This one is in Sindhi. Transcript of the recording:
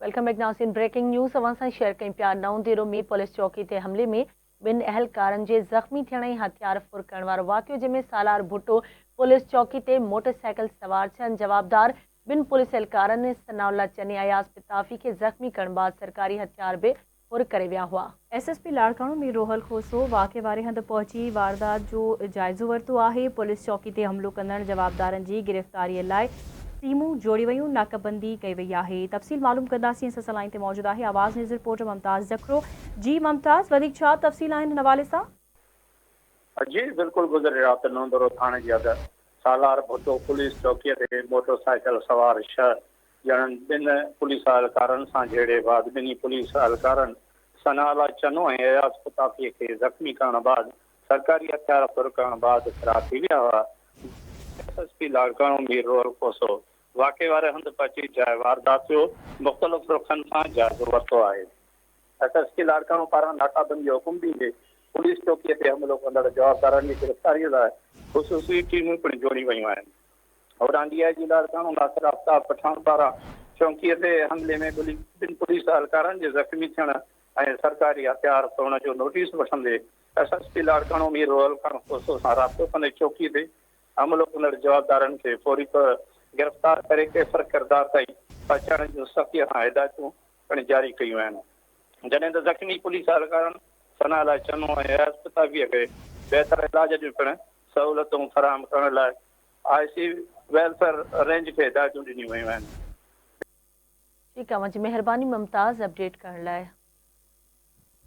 Welcome back ناظرين بريڪنگ نيوز اوهان سان شيئر ڪيون پيا نئون ديرو ۾ پوليس چوڪي تي حملي ۾ ٻن اهلڪارن جي زخمي ٿيڻ ۽ هٿيار ڦر ڪرڻ وارو واقعو جنهن ۾ سالار ڀٽو پوليس چوڪي تي موٽر سائيڪل سوار ڇهن جوابدار ٻن پوليس اهلڪارن ثناء الله چني اياز پتافي کي زخمي ڪرڻ بعد سرڪاري هٿيار به ڦر ڪري ويا هئا. S S P Larkana Mir Rohal Khoso واقعي واري هنڌ پهچي واردات جو جائزو ورتو آهي، پوليس چوڪي تي حملو ڪندڙ جوابدارن جي گرفتاري لاء ٽيمون جوڙي ويون، ناڪابندي ڪئي وئي آهي، تفصيل معلوم ڪنداسين، اسان سان لائين تي موجود آهي آواز نيوز رپورٽر ممتاز جکرو، جي ممتاز وڌيڪ ڇا تفصيل آهن هن حوالي سان؟ جي بلڪل گذريل رات نوندرو ٿاڻي جي حد سالار ڀٽو پوليس چوڪي تي موٽر سائيڪل سوار ڇهه ڄڻن ٻن پوليس اهلڪارن سان جهيڙي بعد ٻنهي پوليس اهلڪارن ثناء الله چنو ۽ اياز پتافي کي زخمي ڪرڻ بعد سرڪاري هٿيار ڦر ڪرڻ بعد فرار ٿي ويا هئا. S S P Larkana Mir Rohal Khoso واقعي واري هنڌ پهچي جاء واردات جو مختلف رخن کان جائزو ورتو آهي. ايس ايس پي لاڙڪاڻو پاران ناڪابندي جو حڪم ڏيندي پوليس چوڪي تي حملو ڪندڙ جوابدارن جي گرفتاري لاء خصوصي ٽيمون پڻ جوڙيون ويون آهن. هوڏانهن ڊي I جي لاڙڪاڻو ناصر آفتاب پٺاڻ پاران چونڪيء تي حملي ۾ ٻن پوليس اهلڪارن جي زخمي ٿيڻ ۽ سرڪاري هٿيار ڦرڻ جو نوٽيس وٺندي S S P Larkana Mir Rohal Khan Khoso سان رابطو ڪندي چوڪي تي حملو ڪندڙ جوابدارن کي فوري طور گرفتار ڪري ڪيفر ڪردار تائين پهچائڻ جون سختيء سان هدايتون پڻ جاري ڪيون آهن جڏهن ته زخمي پوليس اهلڪارن ثناء الله چنو ۽ اياز پتافي کي بهتر علاج جون پڻ سهولتون فراهم ڪرڻ لاء آء سي ويلفيئر رينج کي هدايتون ڏنيون ويون آهن. ٺيڪ آ اوهان جي مهرباني ممتاز اپڊيٽ ڪرڻ لاء.